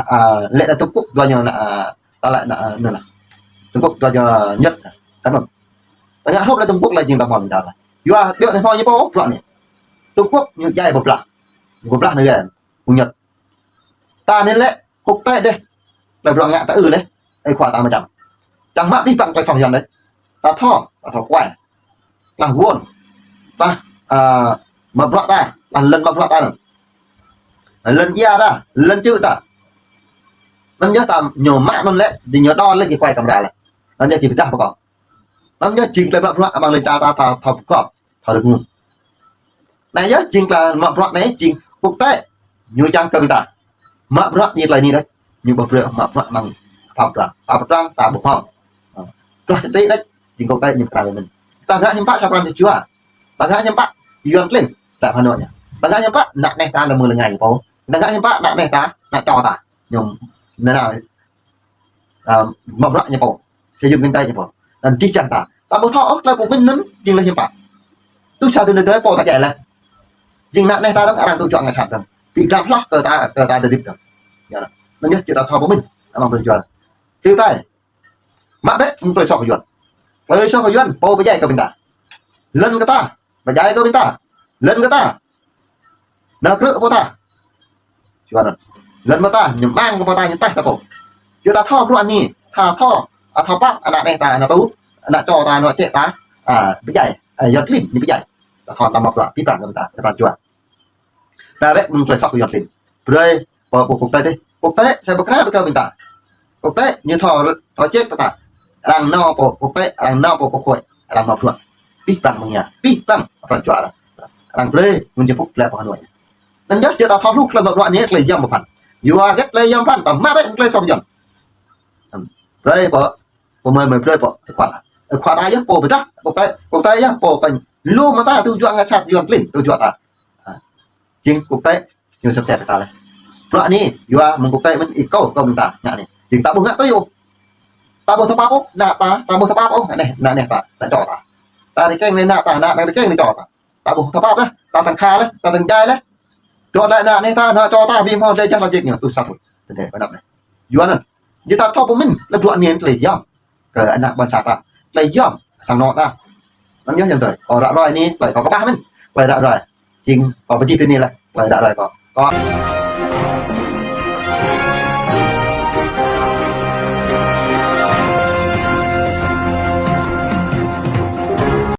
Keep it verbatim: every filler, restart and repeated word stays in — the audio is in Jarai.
a, lĕ đa Trung Quốc dua ñu ană, a, ta lĕ ană, a, anŭn lah. Trung Quốc dua ñu Nhật. Tơnŭn. Ta ngă hrup lĕ Trung Quốc lĕ jing ta hmâo lĕ čar lah. Yua, yua anai hmâo ñu pô bruă anai. Trung Quốc ñu djai pơblah. Ñu pơblah anai gơ̆. Ƀu Nhật. Ta anai lĕ, quốc tế đeh. Lĕ bruă ngă ta ư đeh. Ơi khua ta mơčăm. Čang mă abih bang tơlơi soh Yuan đeh. Ta thâo, ta thâo kuai. Tơlah wơ̆n. Tơlah, a, mă bruă ta. Tơlah lŏn mă bruă ta anŭn. Lŏn ia ta, lŏn čư̆ ta. Anŭn yơh ta ñu mă anŭn lĕ, di ñu đon lĕ ki kuai kamra lĕ. Anŭn yơh ki pơdah pơkŏp. Anŭn yơh jing tơlơi mă bruă amăng lŏn čar ta, ta thâo pơkŏp, thâo rơngun. Anai yơh jing tơlơi mă bruă anai, jing quốc tế ñu čang kơ ƀing ta. Mă bruă ñu tơlơi anai đeh. Ñu ƀu brơi mă bruă amăng pap drang. Pap drang ta ƀu hmâo. Truh čơtĭ đeh, jing quốc tế ñu pơkra mơ̆n. Ta ngă hiư̆m pă sa pran jua. Ta ngă hiư̆m pă Yuan klin, ta Hà Nội ñu. Ta ngă hiư̆m pă ană neh ta lĕ mơ̆ng lĕ ngai pô. Ta ngă hiư̆m pă ană neh ta, ană čô ta. Ñu, anŭn lah, a, mă bruă ñu pô. Xây dựng kinh tế ñu pô. Anŭn jih jang ta. Ta ƀu thâo ôh, tơlơi pơmĭn anŭn, jing lĕ hiư̆m pă. Tui sa tơlơi pô ta djai lĕ. Jing ană neh ta dơ̆ng, arăng tŭ juă ngă sat dơ̆ng. Ƀu glăm hloh kơ ta, kơ ta tơdip dơ̆ng. Yua anŭn. Anŭn yơh či ta thâo pơmĭn. Amăng tơlơi juă. Tui ta. Mă bĕ mơ̆ng tơlơi soh kơ Yuan. Tơlơi soh kơ Yuan, pô pơdjai kơ ƀing ta. Lŏn kơ ta, pơdjai kơ ƀing ta. Lŏn kơ ta. Ană krư̆ pô ta. Yuan. Lŏn pô ta, ñu mơ̆ng kơ pô ta ñu taih ta pô. Yua ta thâo bruă anai, ta thâo, a, thâo pap, ană neh ta, ană tŭ, ană čô ta, ană čĕ ta. A, pơdjai, a, Yuan klin, ñu pơdjai. Ta thâo ta mă bruă, abih bang kơ ƀing ta, ta pran jua. Ta bĕ mơ̆ng tơlơi soh kơ Yuan klin. Brơi pô, pô quốc tế đeh. Quốc tế, sa pơkra ƀơi kơ ƀing ta. Quốc tế, ñu thâo, thâo čĕ pơ ta. Arăng nao pô quốc tế, arăng nao pô quốc hội, arăng mă bruă. Abih bang mơ̆ng ñu, abih bang pran jua arăng. Arăng brơi, mơ̆ng jơpŭk lĕ pơ Hà Nội. Anŭn yơh, či ta thâo hluh tơlơi mă bruă anai, tơlơi yom pơphan. Yua hơget tơlơi yom pơphan, ta mă bĕ tơlơi soh Yuan. Brơi pô, pô mơi mơi brơi pô, ơi khua ta. Ơi khua ta yơh, pô pơdah, quốc tế, quốc tế yơh, pô kơnh. Lu mơta tŭ juă ngă sat Yuan klin, tŭ juă ta. A. Jing quốc tế, ñu sĕp sĕp ta lĕ. Bruă anai, yua mơ̆ng quốc tế mơ̆n ih kâo, kâo ƀing ta, ngă anai. Jing ta ƀu ngă tui ôh. Ta ƀu thâo pap ôh, ană ta, ta ƀu thâo pap ôh, ană neh, ană neh ta, ană čô ta. Ta rơkeng lĕ ană ta, ană, ană rơkeng lĕ čô ta. Ta ƀu thâo pap lĕ, ta tơ̆ng kha lĕ, ta tơ̆ng djai lĕ. Dŏ lĕ ană neh ta, ană čô ta, ƀu hmâo lĕ jah lŏ jik ñu, tui sa tŭ. Tơdơi, ƀơi anăp anai. Yua anŭn. Jing ta thâo pơmĭn, lĕ bruă anai tơlơi yom. Kơ ană ƀôn sang ta. Tơlơi yom, sang anŏ ta. Anŭn yơh yom tơi. Kâo ră ruai anai, tơlơi kâo kơƀah mơ̆n. Tơlơi ră ruai. Jing, kâo pơčih tui anai lĕ, tơlơi ră ruai kâo. Kâo